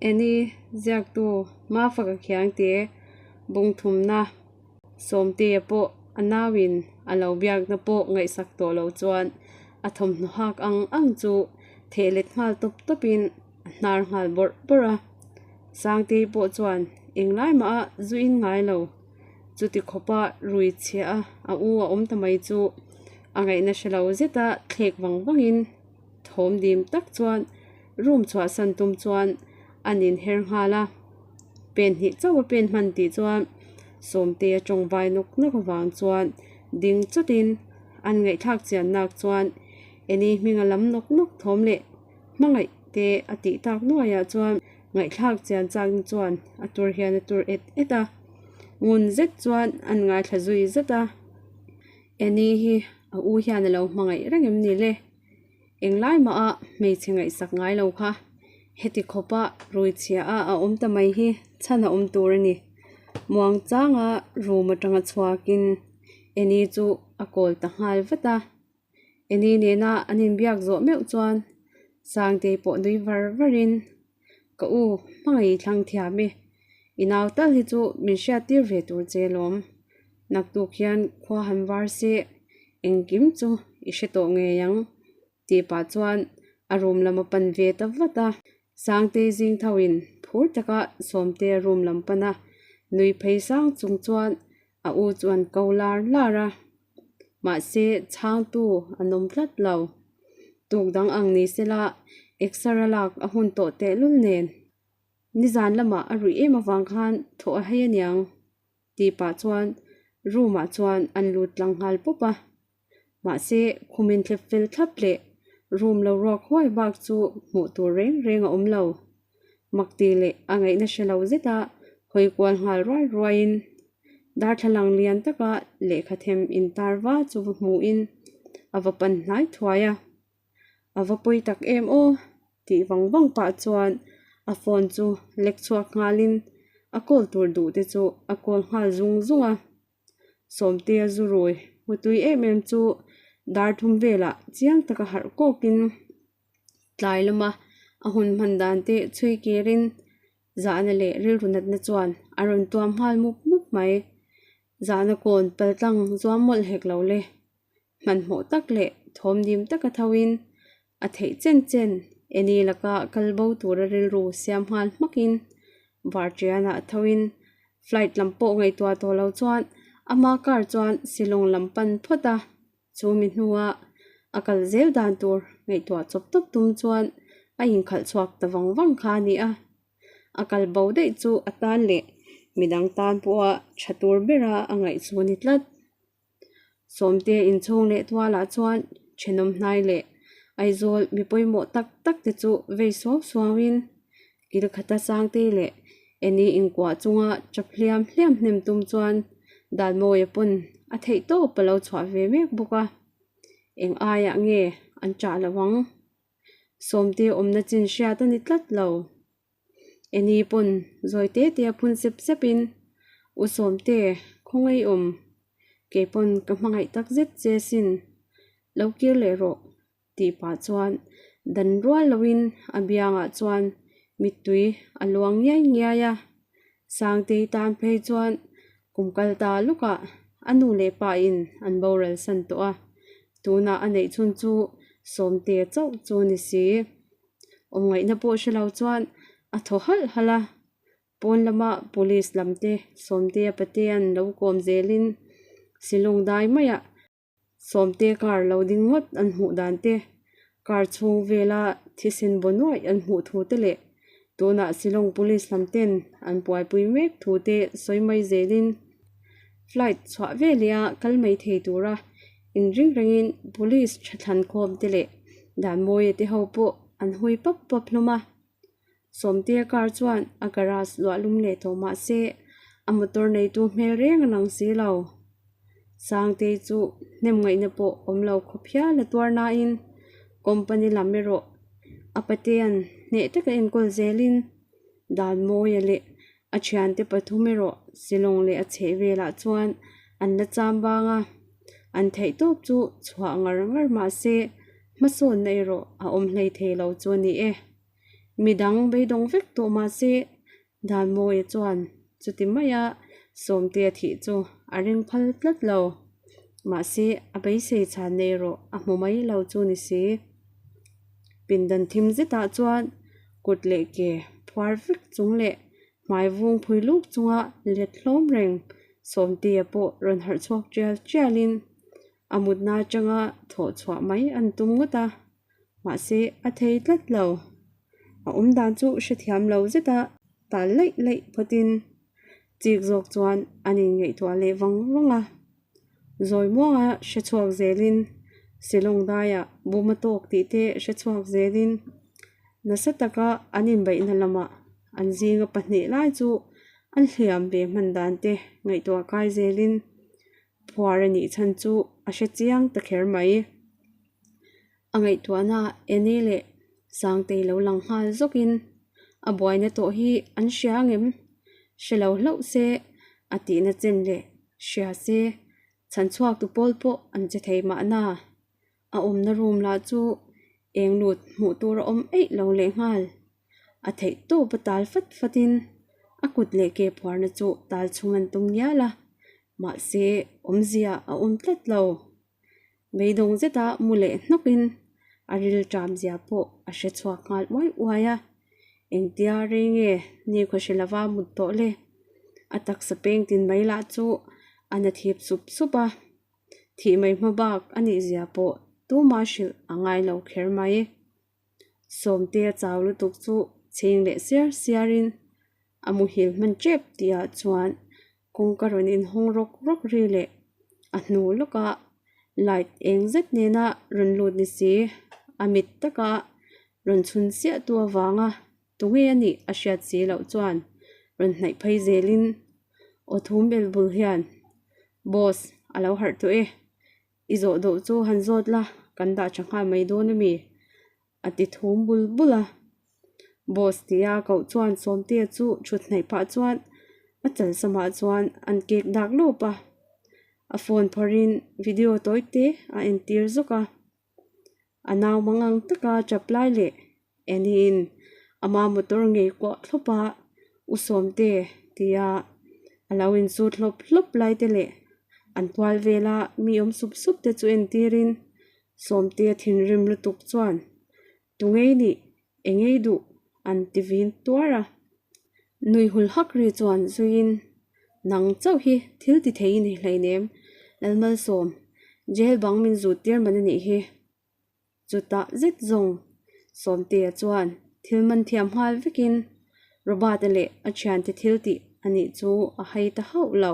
Eni ziaktu Mafaka Khiangte bungthumna Sawmtea pawh a nauin a lo biakna pawh ngaihsak tawh lo chuan a thawmhnaw hak ang ang chu theh let nghal tawp tawpin a hnar nghal bawrh bawrh a. Sangtei pawh chuan englai mah a zu in ngai lo. Chuti khawpa rui chhia a a u a awm ta mai chu a ngaihna hre lo zeta thlek vang vangin thawm dim tak chuan room chhuahsan tum chuan an inher nghal a. Pen hnih chauh a pen hman tih chuan Sawmte a tawng vai nawk nawk avang chuan ding chawtin an ngaihthlak chian nak chuan Eni hming a lam nawk nawk thawm leh hmangaih te a tih tak nuaiah chuan ngaihthlak chian chakna chuan a tur hian a tur et et a. Ngun zet chuan an ngaithla zui zet a. Eni hi a u hian a lo hmangaih reng em ni le? Englai mah a hmeichhe ngaihsak ngai lo kha heti khawpa rui chhia a a awm ta mai hi chhan a awm tur a ni. Muang changa room atanga chhuakin Eni chu a kawl ta nghal vat a. Eni nena an inbiak zawh meuh chuan Sangtei pawh nui var varin, Ka u, hmangaih thlang thiam e. I nau tal hi chu min hriat tir ve tur che lawm. Naktuk hian khua han var se engkim chu i hre tawh ngei ang tih pah chuan a room lam a pan ve ta vat a. Sangtei zing tho in phur taka Sawmtea room lam pan a nui phei sang chung chuan a u chu an ko lar lar a. Mahse chhangtu an awm tlat lo. Tuk dang ang ni sela exer a lak a hun tawh tehlul nen nizan lamah a ruih em avang khan thawh a hei aniang tih pah chuan room ah chuan an lut tlang nghal pawp a. Mahse khum inthlep fel thlap leh room lo ruak huai bak chu hmuh tur reng reng a awm lo. Makti leh a ngaihna hre lo zeta hawi kual nghal ruai ruaiin darthlalang lian taka lehkha them intar va chu va hmuhin a va pan hnai thuai a. A va pawi tak em aw tih vang vang pah chuan a phone chu lek chhuak nghalin a call tur duh te chu a call nghal zung zung a. Sawmtea zu rui mutui em em chu dar thum velah chiang taka harh kawkin tlai lama a hun hman dan te chhui kirin zahna leh rilru natna chuan a rawn tuam nghal mup mup mai. Zahna kawn paltlang zuam mawlh hek lo le. Hmanhmawh tak leh thawmdim taka thoin a theih chen chen Eni laka kal bo tura rilru siam nghal hmakin Varṭianah thoin flight lam pawh ngaihtuah tawh lo chuan ama car chuan Shillong lam pan phawt a, chu mi hnua a kal zel dan tur ngaihtuah chawp tawp tum chuan a inkhalh chhuak ta vang vang kha a ni a. A kal bo daih chu a tan leh midang tan pawha tha tur bera a ngaih chu a ni tlat. Sawmte inchhung leh tualah chuan thenawm hnai leh Aizawl mi pawimawh tak tak te chu vei suau suauin kil khata Sangte leh Eni inkuah chunga chap hliam hliam hnem tum chuan Danmawia pawn a theih tawp a lo chhuah ve mek bawk a, eng aiah nge an chah lo ang? Sawmte awmna chin hriat a ni tlat lo. Eni pawn zawi te te a phun sep sep in, U Sawmte, khawngaih awm, kei pawn ka hmangaih tak zet che sin, lo kir leh rawh tih pah chuan dan rual lo in a biangah chuan mittui a luang ngiai ngiai a. Sangtei tan phei chuan kum kal ta lukah a nu leh pa in an boral san tawh a, tunah a neih chhun chu Sawmte chauh chu a ni si. Awm ngaihna pawh hre lo chuan a thaw halh halh a, pawn lama police lam te Sawmtea Patea'n lo kawm zelin Shillong dai maiah Sawmtea car lo ding ngawt an hmuh dan te, car chhung vela thisen baw nuaih an hmuh thu te leh tunah Shillong police lam ten an buaipui mek thu te sawi mai zelin flight chhuah veleh a kal mai thei tura inring rengin police tha thlan khawm te leh Danmawia te ho pawh an hui pap pap hlawm a. Sawmtea car chuan a garage luah lum leh tawh mah se a motor neitu hmel reng a lang si lo. Sangtei chu hnem ngaihna pawh awm lo khawp hial a tuar nain company lam erawh a patea'n hneh taka enkawl zelin Danmawia leh A thiante pathum erawh Shillong leh a chheh velah chuan an la cham bang a, an theih tawp chu chhuah ngar ngar mah se hmasawnna erawh a awm hlei thei lo chu a ni e. Midang beidawng vek tawh mahse Danmawia chuan chuti maia Sawmtea thih chu a ring phal tlat lo. Mahse a beisei chhan nei erawh a hmu mai lo chu ni si. Pindan thim zetah chuan kut leh ke phuar vek chung leh hmai vung phui luk chunga let hlawm reng Sawmtea pawh rawn harh chhuak tial tialin a mutna atanga thawh chhuah mai an tum ngawt a, mahse a thei tlat lo. A awm dan chu hrethiam lo zeta tal laih laih phawtin chik zawk chuan an inngaihtuah leh vang vang a. Zawi muanga hre chhuak zelin Shillong daiah bum a tawk tih te hre chhuak zelin nasa taka an inbeihna lamah an zinga pahnih lai chu an hliam ve hman dan te ngaihtuah kai zelin phuar a nih chhan chu a hre chiang ta kher mai. A ngaihtuahna Eni leh Sangtei lo lang nghal zawkin a buaina tawh hi an hria angem? Hre lo hlauh se a tihna chen leh hria se chhan chhuak tu pawl pawh an che thei mahna. A awmna room lah chu eng lut hmuh tur a awm eih lo leh nghal. A theih tawp a tal fat fatin a kut leh ke phuarna chu tal chhung an tum ngial a, mahse awmzia a awm tlat lo. Beidawng zeta mu leh hnawkin a ril ṭam zia pawh a hre chhuak nghal uai uai a, engtia rei nge ni khawhri lova mut tawh le? A taksa peng tin mai lah chu a na thip sup sup a, thih mai hma bak a nih zia pawh tuma hrilh a ngai lo kher mai. Sawmtea chau lutuk chu chhing leh siar siarin a muhil hman tep tihah chuan kawngka rawn inhawng rawk rawk ri leh a hnu lawka light eng zet nena rawn lut ni si a mit taka rawn chhun chiah tu avanga tunge a nih a hriat si loh chuan rawn hnaih phei zelin aw thum bel bul hian boss a lo harh tawh e. I zawh dawh chu han zawt la, kan dah tha nghal mai dawn a mi? A ti thum bul bul a. Boss tia koh chuan Sawmtea chu thut hnaih pah chuan a chalsamah chuan an kek dak lawp a. A phone phawrhin video tawi te a entir zawk a. A nau mangang taka tap lai leh Eniin ama motor ngei kuah thlawp a, U Sawmte tia a lo insut hlawp hlawp lai te leh an tual vela mi awm sup sup te chu entirin Sawmtea thinrim lutuk chuan Tungei nih engei duh an ti vin tuar a. Nui hul hak ri chuan zuiin Nang chauh hi thil ti thei i ni hleinem Lalmalsawm, jail bang min zut tir man a nih hi. Chutah zet zawng Sawmtea chuan thil man thiam nghal vekin Robert-a leh a thiante thil tih a nih chu a hai ta hauh lo.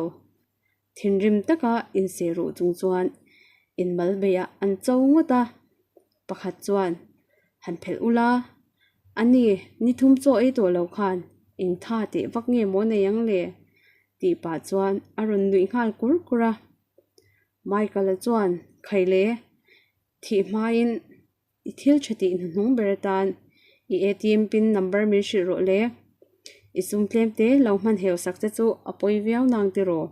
Thinrim taka inseh ruh chung chuan inmal beiah an cho ngawt a, pakhat chuan han phelh ula, A ni, ni thum chaw ei tawh lo khan eng tha teh vak nge maw nei ang le? tih pah chuan a rawn nuih nghal kur kur a. Michael-a chuan, Khaile, thih hmain i thil tha tih hnuhnung ber atan i ATM pin number min hrilh rawh le. I sum tlem te lo hman heu sak che chu a pawi viau nang tiraw?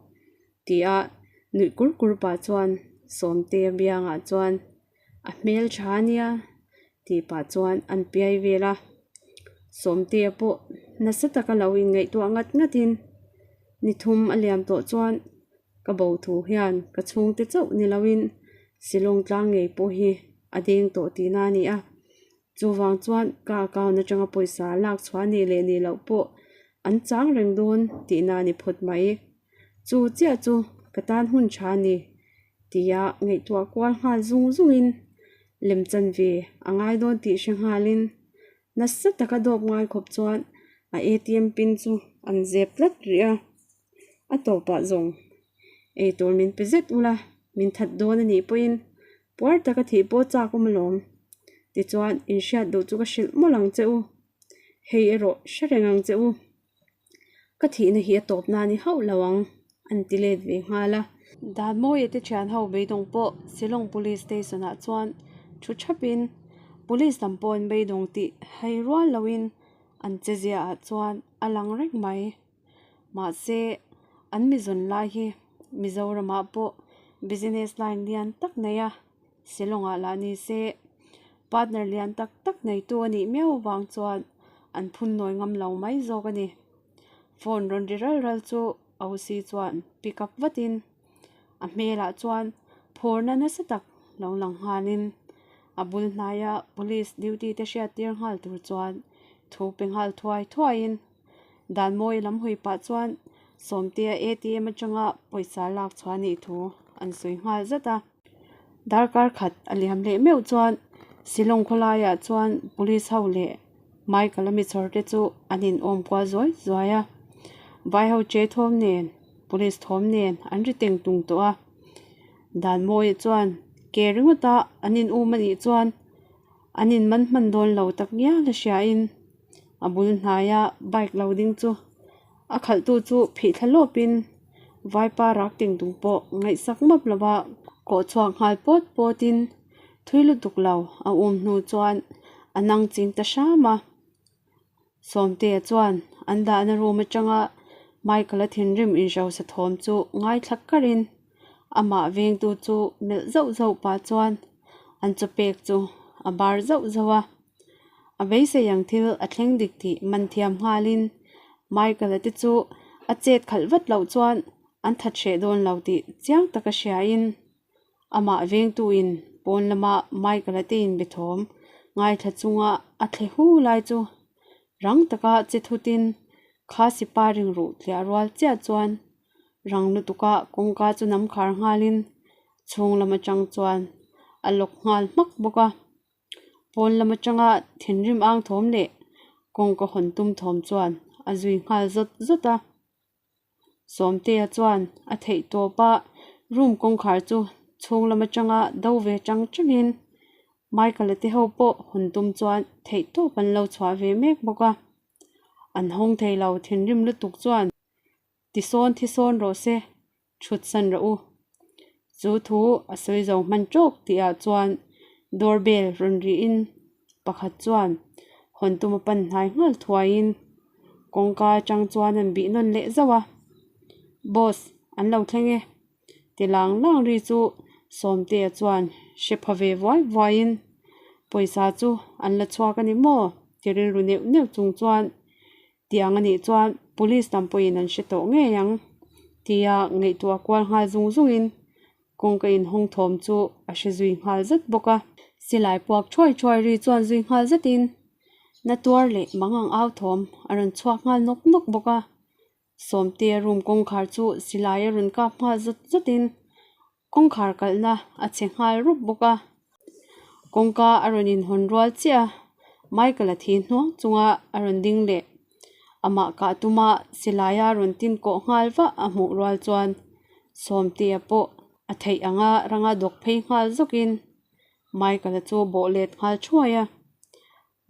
tia nuih kur kur pah chuan Sawmtea biangah chuan a hmel tha ania tih pah chuan an piai vel a. Sawmtea pawh nasa taka lo inngaihtuah ngat ngatin ni thum a liam tawh chuan Ka bo thu hian ka chhungte chauh ni loin Shillong tlang ngei pawh hi a deng tawh tihna a ni a. Chuvang chuan ka account atanga pawisa lak chhuah nih leh nih loh pawh an chang reng dawn tihna a ni phawt mai. Chu chiah chu ka tan hun tha a ni tia ngaihtuah kual nghal zung zungin lemchan ve a ngai dawn tih hre nghalin nasa taka dawp ngai khawp chuan a ATM pin chu an zep tlat rih a. A tawpah zawng eitur min pe zet ula, min that dawn a nih pawhin puar taka thih pawh chak awm alawm. Tichuan inhriat duh chu ka hrilh mawlh ang che u. Hei erawh hre reng ang che u. Ka thihna hi a tawp na ni hauh lo ang, an ti let ve nghal a. Danmawia te thian ho beidawng pawh Shillong Police Station ah chuan thu thapin Police lam pawh an beidawng tih hai rual loin an che ziaah chuan a lang reng mai. Mahse, an mizawn lai hi Mizoramah pawh business line lian tak nei a, Shillong-ah lah ni se partner lian tak tak neitu a nih miau avang chuan an phun nawi ngam lo mai zawk a ni. Phone rawn ri ral ral chu OC chuan pick up vatin a hmelah chuan phurna nasa tak lo lang nghalin a bul hnaia police duty te hriat tir nghal tur chuan thu pe nghal thuai thuaiin dan mawi lam hawi pah chuan Sawmtea ATM atanga pawisa lak chhuah anih thu an sawi nghal zat a. Darkar khat a liam leh meuh chuan Shillong khawlaiah chuan police ho leh Michael a mi chhawr te chu an in awm kual zuai zuai a, vai ho che thawm nen police thawm nen an ri teng tung tawh a, Danmawia chuan ke ringawt a an in um anih chuan an in man hman dawn lo tak ngial a hria in a bul hnaia bike lo ding chu a khalh tu chu phih thla lawp in vaipa rak teng tung pawh ngaihsak map lova kawh chhuak nghal pawt pawt in. Thui lutuk lo a um hnu chuan a nang ching ta hram a. Sawmtea chuan an dahna room atanga Michael-a thinrim inhrosa thawm chu ngaithla karin amah vengtu chu melh zauh zauh pah chuan an chaw pek chu a bar zauh zauh a. A beisei ang thil a thleng dik tih man thiam nghalin Michael-a te chu a chet khalh vat loh chuan an that hreh dawn lo tih chiang taka hriain Amah vengtuin pawn lama Michael-a te inbe thawm ngaithla chunga a thle hu lai chu rang taka che thutin kha sipa ringruh tliah rual chiah chuan rang lutuka kawngka chu nam khar nghalin chhung lam atang chuan a lawk nghal hmak bawk a. Pawn lam atanga thinrim ang thawm leh kawngka hawn tum thawm chuan a zui nghal zawt zawt a. Sawmtea chuan a theih tawp a, room kawngkhar chu chhung lam atanga do ve chang changin Michael-a te ho pawh hawn tum chuan theih tawp an lo chhuah ve mek bawk a. An hawng thei lo thinrim lutuk chuan tisawn thisawn rawh se Thut san rawh u. Chu thu a sawi zo hman tawk tihah chuan door bell rawn rihin pakhat chuan hawn tuma pan hnai nghal thuaiin kawngka atang chuan an bih nawn leh zauh a. Boss, an lo thleng e. Ti lang lang ri chu Sawmtea chuan hre pha ve vuai vuaiin pawisa chu an la chhuak a ni maw? Ti rilru neuh neuh chung chuan Tiang a nih chuan police lam pawhin an hre tawh ngei ang tia ngaihtuah kual nghal zung zungin kawngka inhawng thawm chu a hre zui nghal zat bawk a. Silai puak thuai thuai ri chuan zui nghal zatin na tuar leh mangang au thawm a rawn chhuak nghal nawk nawk bawk a. Sawmtea room kawngkhar chu silai a rawn kap nghal zat zatin Kawngkhar kalhna a chhe nghal rup bawk a, kawngka a rawn inhawn rual chiah a, Michael a thi hnuang chunga a rawn ding leh. Amah kah tuma silaia rawn tin kawh nghal vah a hmuh rual chuan Sawmtea pawh a theih anga ranga dawk phei nghal zawkin Michael-a chu bawh let nghal thuai a,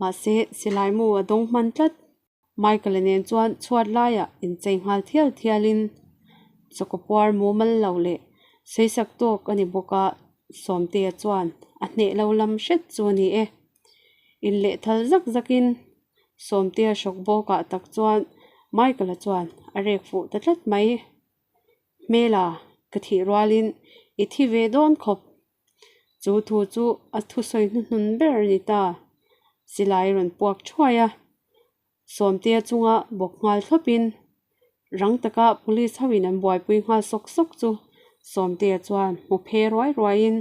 mahse silai mu a dawng hman tlat. Michael-a nen chuan chhuat laiah inchei nghal thial thialin chawkaw puar mumal lo leh sawisak tawk a ni bawk a, Sawmtea chuan a hneh lo lam hret chu a ni e. Inlehthal zak zakin Sawmtea hrawk bawkah tak chuan Michael-a chuan a rek fuh ta tlat mai. Hmela, ka thih rualin i thi ve dawn khawp. Chu thu chu a thusawi hnuhnun ber a ni ta. Silai rawn puak thuai a, Sawmtea chunga bawk nghal thlawpin rang taka police hoin an buaipui nghal sawk sawk chu Sawmtea chuan hmu phe ruai ruaiin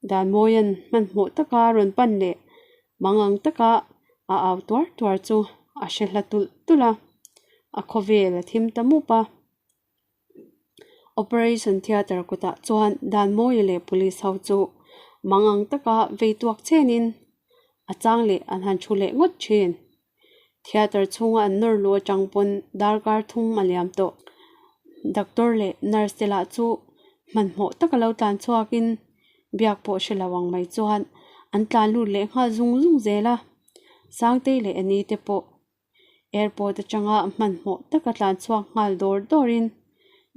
Danmawia'n hmanhmawh taka rawn pan leh mangang taka a au tuar tuar chu a hre hla tulh tulh a, a khawvel a thim ta mup a. Operation Theatre kutah chuan Danmawia leh police ho chu mangang taka vei tuak chenin a chang leh an han thu leh ngawt thin. Theatre chhunga an nawr luh atang pawn darkar thum a liam tawh. Doctor leh nurse te lah chu hmanhmawh taka lo tlan chhuakin biak pawh hre lo ang mai chuan an tlan lut leh nghal zung zung zel a. Sangtei leh Annie te pawh Airport atanga hmanhmawh taka tlan chhuak nghal dawr dawrin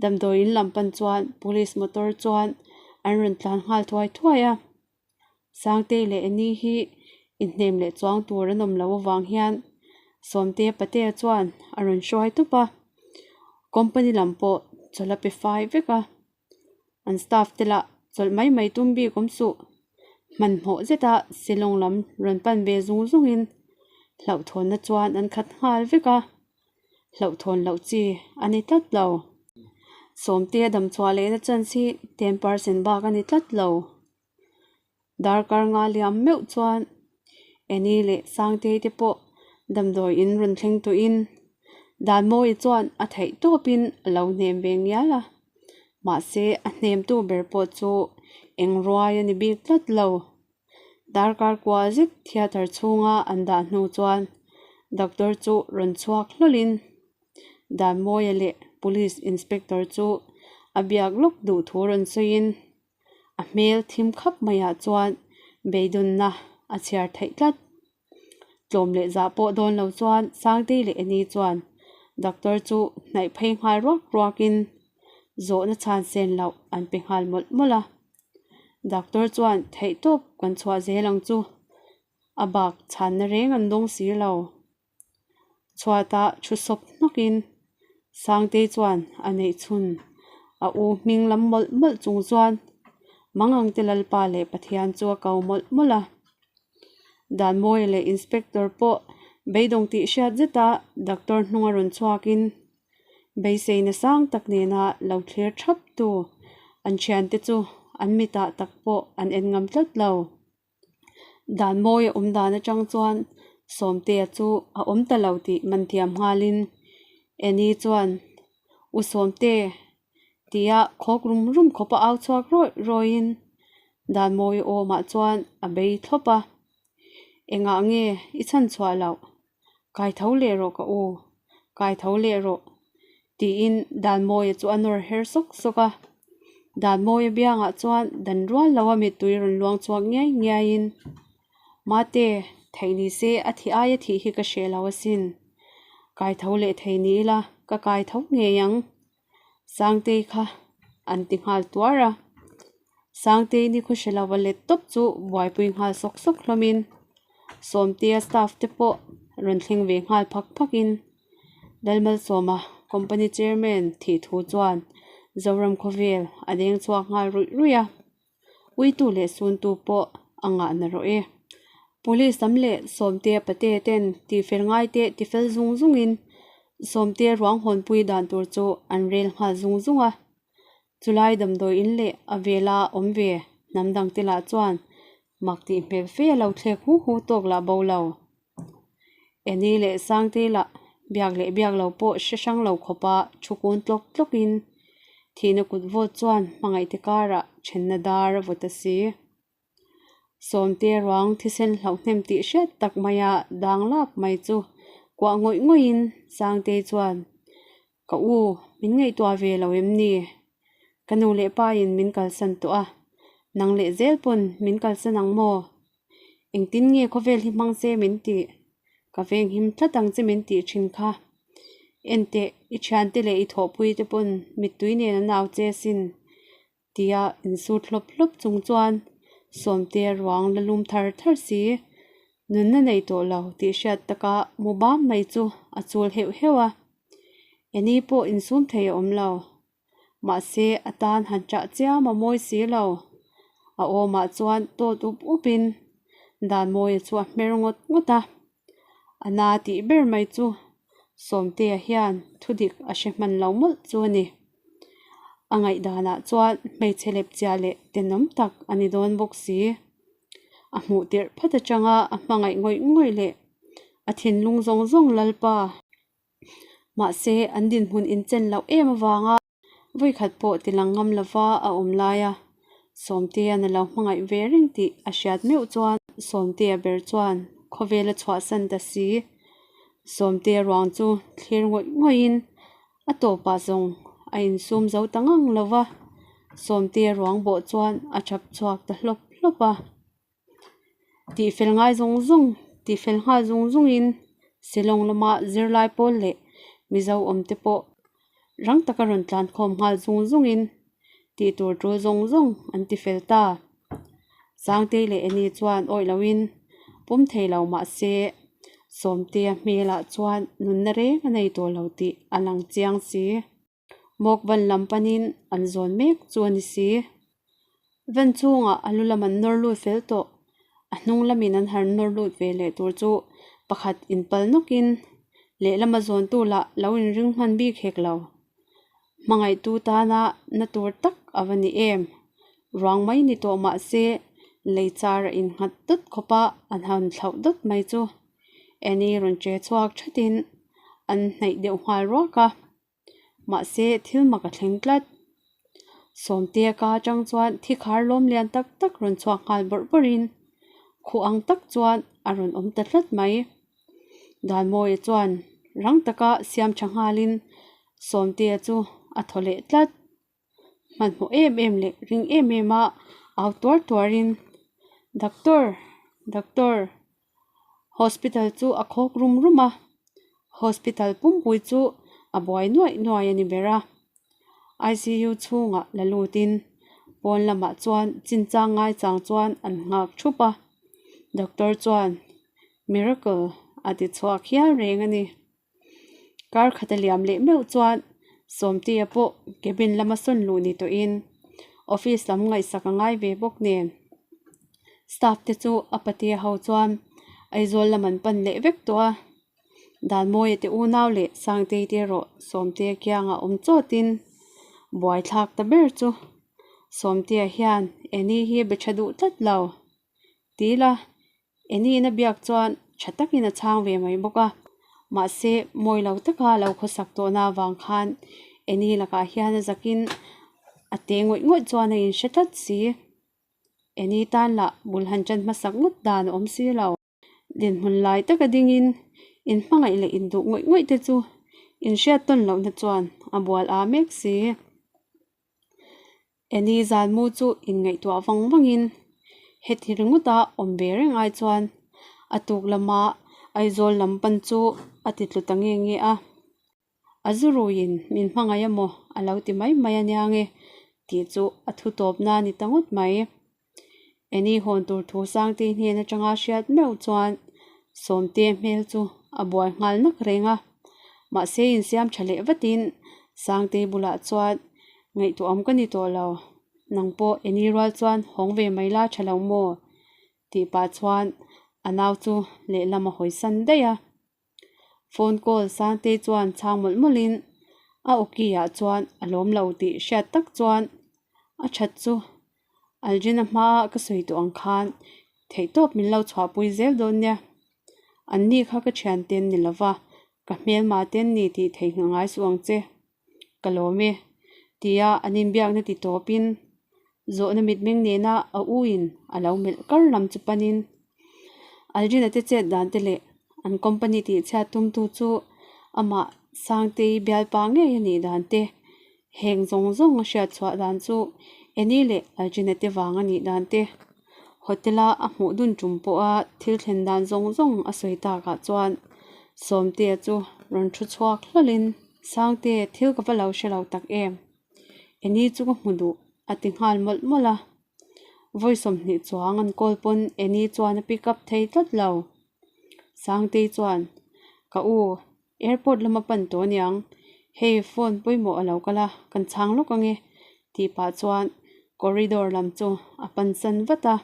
damdawi in lam pan chuan police motor chuan an rawn tlan nghal thuai thuai a. Sangtei leh Annie hi inhnem leh chuang tur an awm loh avang hian Sawmtea Patea chuan a rawn hruai tawp a, company lam pawh chawlh a pe fai vek a. An staff te lah chawlh mai mai tum bik awm suh. Hmanhmawh zeta Shillong lam rawn pan ve zung zungin. Hlauhthawnna chuan an khat nghal vek a, hlauhthawn loh chi a ni tlat lo. Sawmtea damchhuah lehna chance hi 10% bak a ni tlat lo. Darkar nga liam meuh chuan Annie leh Sangtei te pawh damdawi in rawn thleng tawhin Danmawii chuan a theih tawpin a lo hnem ve ngial a, mahse a hnemtu ber pawh chu eng ruai a ni bik tlat lo. Darkar kua zet theatre chhunga an dah hnu chuan doctor chu rawn chhuak hlawlhin Danmawia leh police inspector chu a biak lawk duh thu rawn sawiin A hmel thim khap maiah chuan beidawnna a chhiar theih tlat. Tlawm leh zah pawh dawn lo chuan Sangtei leh Annie chuan doctor chu hnaih phei nghal ruak ruakin zawhna chhan sen loh an pe nghal mawlh mawlh a. Doctor chuan theihtawp kan chhuah zel ang chu a bak chhanna reng an dawng si lo. Chhuatah thu sawp hnawkin Sangtei chuan a neih chhun a u hming lam mawlh mawlh chung chuan Mangangte Lalpa leh Pathian chu a ko mawlh mawlh a. Danmawia leh Inspector pawh beidawng tih hriat zeta doctor hnunga rawn chhuakin beiseina sang tak nena lo thlir thap tu an thiante chu an mitah tak pawh an en ngam tlat lo. Dan mawi a awm dan atang chuan Sawmtea chu a awm ta lo tih man thiam nghalin Annie chuan U Sawmte tia khawk rum rum khawp a au chhuak rawih rawihin Dan mawi awmah chuan a bei thlawp a, Engah nge i chhan chhuah loh? Kai tho leh rawh ka u, kai tho leh rawh tiin Danmawia chu a nawr her sawk sawk a. Danmawia biangah chuan dan rual lo a mittui rawn luang chhuak ngiai ngiaiin, Mate, theih ni se a thi aia thih hi ka hreh lo asin. Kai tho leh thei ni ila ka kai tho ngei ang. Sangtei kha an ti nghal tuar a. Sangtei ni khaw hre lova let tawp chu buaipui nghal sawk sawk hlawmin Sawmtea staff te pawh rawn thleng ve nghal phak phakin Lalmalsawma company chairman thih thu chuan Zoram khawvel a deng chhuak nghal ruih ruih a. Uitu leh suntu pawh a ngah na rawh e. Police lam leh Sawmtea pate ten tihfel ngai te tifel zung zungin Sawmtea ruang hawnpui dan tur chu an rel nghal zung zung a. Chulai damdawi in leh a vela awm ve hnam dang te lah chuan mak tih hmel fe a lo thlek hu hu tawk lah bo lo. Eni leh Sangtei lah biak leh biak lo pawh hre hrang lo khawpa thu kun tlawk tlawkin thihna kut vawt chuan hmangaihte karah thenna dar a vawt a si. Sawmte ruang thisen hlauh hnem tih hriat tak maia dang lap mai chu kuah ngawih ngawihin Sangtei chuan, Ka u, min ngaihtuah ve lo em ni? Ka nu leh pain min kalsan tawh a, nang leh zel pawn min kalsan ang maw? Engtin nge khawvel hi hmang che min tih? Ka venghim tlat ang che min tih thin kha. Enteh, i thiante leh i thawhpui te pawn mittui nen an au che asin tia insut hlawp hlawp chung chuan Sawmtea ruang la lum thar thar si. Nunna nei tawh lo tih hriat taka mu bam mai chu a chul heuh heuh a. Eni pawh insum thei a awm lo. Mahse, a tan han ṭah chiam a mawi si lo. A awmah chuan tawt up upin Danmawia chu a hmer ngawt ngawt a. A na tih ber mai chu Sawmtea hian thudik a hre hman lo mawlh chu a ni. A ngaihdanah chuan hmeichhe lepchiah leh tenawm tak a ni dawn bawk si. A hmuh tirh phat atanga a hmangaih ngawih ngawih leh a thinlung zawng zawng Lalpa. Mahse, an dinhmun inchen loh em avanga vawikhat pawh tilang ngam lova a awm laia Sawmtea'n a lo hmangaih ve reng tih a hriat meuh chuan Sawmtea ber chuan khawvel a chhuahsan ta si. Sawmtea ruang chu thlir ngawih ngawihin a tawpah zawng a insum zo ta ngang lo va, Sawmtea ruang bawh chuan a chap chhuak ta hlawp hlawp a. Tihfel ngai zawng zawng tihfel nghal zung zungin Shillong lama zirlai pawl leh Mizo awm te pawh rang taka rawn tlan khawm nghal zung zungin tih tur tul zawng zawng an ti fel ta. Sangtei leh Annie chuan awih loin pawm thei lo mah se Sawmtea hmelah chuan nunna reng a nei tawh lo tih a lang chiang si. Mawkban lam panin an zawn mek chu a ni si. Van chungah a lu lam an nawr lut fel tawh. A hnung lamin an har nawr lut ve leh tur chu Pakhat inpal nawkin lehlama zawntu lah lo inring hman bik hek lo. Hmangaihtu tana na tur tak a va ni em? Ruang mai ni tawh mah se lei char a innghat dawt khawp a, an han thlauh dawt mai chu. Annie rawn che chhuak thatin an hnaih deuh nghal ruak a. Mahse thil mak a thleng tlat. Sawmtea ka atang chuan thi khar lawm lian tak tak rawn chhuak nghal bawrh bawrhin khuh ang tak chuan a rawn awm ta tlat mai. Danmawia chuan rang taka siam tha nghalin Sawmtea chu a thaw leh tlat. Hmanhmawh em em leh ring em em a au tuar tuarin Doctor! Doctor! Hospital chu a khawk rum rum a, hospital pumpui chu a buai nuaih nuaih a ni ber a. ICU chhungah la lutin pawn lamah chuan chinchang ngaichang chuan an nghak thup a, doctor chuan miracle a ti chhuak hial reng a ni. Kar khat a liam leh meuh chuan Sawmtea pawh cabin lama sawn luh ni tawhin office lam ngaihsak a ngai ve bawk nen. Staff te chu a patea ho chuan Aizawl lam an pan leh vek tawh a, Danmawia te unau leh Sangtei te erawh Sawmtea kiangah awm chawtin buaithlak ta ber chu Sawmtea hian Annie hi be tha duh tlat lo ti la. Eniin a biak chuan tha takin a chhang ve mai bawk a, mahse mawi lo taka lo khawsak tawhna avang khan Eni lakah hian a zakin a te ngawih ngawih chuan a inhre tlat si. Eni tan lah bul han ṭan hmasak ngawt dan a awm si lo. Dinhmun lai taka dingin inhmangaih leh induh ngawih ngawih te chu inhriat tawn lohna chuan a bual aa mek si. Eni zanmu chu inngaihtuah vang vangin heti ringawta awm ve reng ai chuan a tuk lama Aizawl lam pan chu a ti tlu ta nge nge a. A zu ruiin min hmangaih a maw a lo ti mai mai a nia nge tih chu a thu tawpna a ni ta ngawt mai. Eni hawn tur thu Sangte hnen atanga hriat meuh chuan Sawmte hmel chu a buai nghal nak reng a. Mahse insiam tha leh vatin Sangte bulah chuan ngaihtuahawm ka ni tawh lo, nang pawh Eni rual chuan hawng ve mai la tha lo maw? tih pah chuan a nau chu lehlam a hawisan daih a. Phone call Sangtei chuan chhang mawlh mawlhin a awki ah chuan a lawm lo tih hriat tak chuan a that chu Algina hmaa ka sawi tawh ang khan theihtawp min lo chhuahpui zel dawn nia. An ni kha ka thian ten ni lova ka hmelma ten ni tih theihnghilh ngai suh ang che. Ka lawm e tia an inbiakna ti tawpin zawhna mitmeng nena a u in a lo melh kar lam chu panin Algina te chet dan te leh an company tih chhiat tumtu chu amah Sangtei bialpa ngei a nih dan te heng zawng zawng a hriat chhuah dan chu Annie leh Algina te vang a nih dan te Hotel a a hmuh dun tum pawha thil thlen dan zawng zawng a sawi takah chuan Sawmtea chu rawn thu chhuak hlawlhin Sangte thil ka va lo hre lo tak em? Annie chu ka hmu duh a ti nghal mawlh mawlh a. Vawi 20 chuang an call pawn Annie chuan a pick up thei tlat lo. Sangtei chuan, Ka u, airport lama pan tawh aniang, hei phone pawimawh a lo kal a, kan chhang lawk ange tih pah chuan corridor lam chu a pan san vat a.